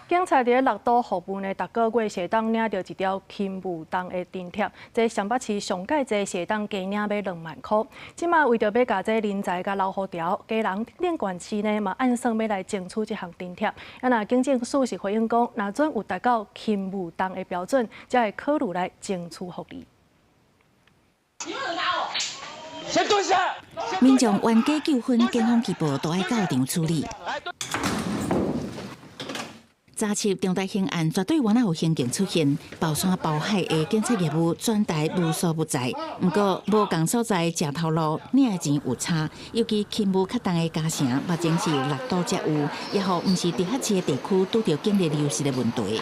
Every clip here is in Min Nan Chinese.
警察佇咧六都服務呢，逐個月會當領著一條輕負重的津貼。這雙北市上蓋濟會當加領欲2萬箍。這馬為著欲共這人才共留予牢，基隆等縣市呢嘛按算欲來爭取這項津貼。啊，若警政署是回應講，若準有達到輕負重的標準，才會考慮來爭取福利。先蹲下。民眾冤家糾紛，警方拘捕都愛到場處理。查緝重大刑案，絕對無哪有刑警出現，包山包海的警察業務全台無所不在。毋過無仝所在食頭路，領的錢有差，尤其勤務較重的嘉城，目前是六都才有，也予毋是直轄市的地區拄著警力流失的問題。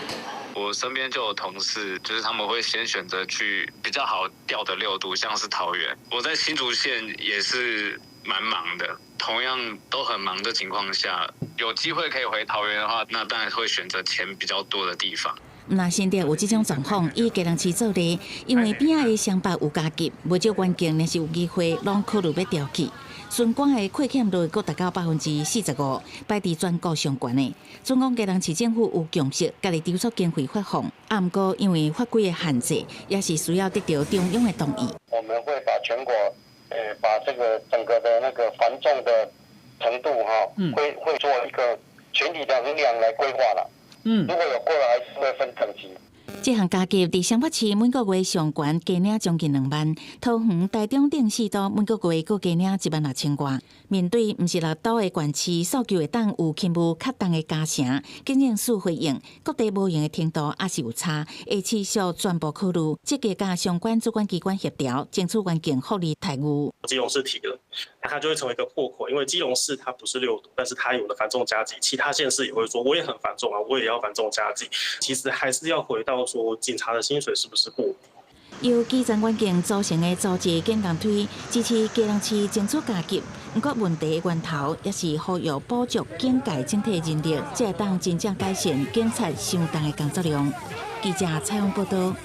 我身邊就有同事，就是他們會先選擇去比較好調的六都，像是桃園。我在新竹縣也是蠻忙的，同樣都很忙的情況下，有機會可以回桃園的話，那當然會選擇錢比較多的地方。若新竹有這種狀況，以基隆市做例，因為邊仔的雙北有加給，無少員警若是有機會，攏考慮欲調去。巡官的虧欠率閣達到45%，排佇全國上懸的。總講基隆市政府有共識，家己籌措經費發放，啊，毋過因為法規的限制，也是需要得著中央的同意。我們會把全國，把這個整個的那個繁重的程度，哈，會做一個全體的衡量來規劃啦。如果有過了，還是會分等級。這項加給佇雙北市每個月上懸加領將近2萬，桃園、台中等四都每個月閣加領1萬6千外。面對毋是六都的縣市訴求會當有勤務較重的嘉城，警政署回應，各地無仝的程度也是有差，會持續全部考慮，積極佮相關主管機關協調，爭取員警福利待遇。基隆市提了，那它就會成為一個破口，因為基隆市它不是六都，但是它有了繁重加給，其他縣市也會說我也很繁重啊，我也要繁重加給。其實還是要回到說警察的薪水是不是過低？由基層員警組成的組織警共推支持基隆市爭取加給，毋過問題的源頭也是呼籲補足警界整體人力，才會當真正改善警察傷重的工作量。記者採訪報導。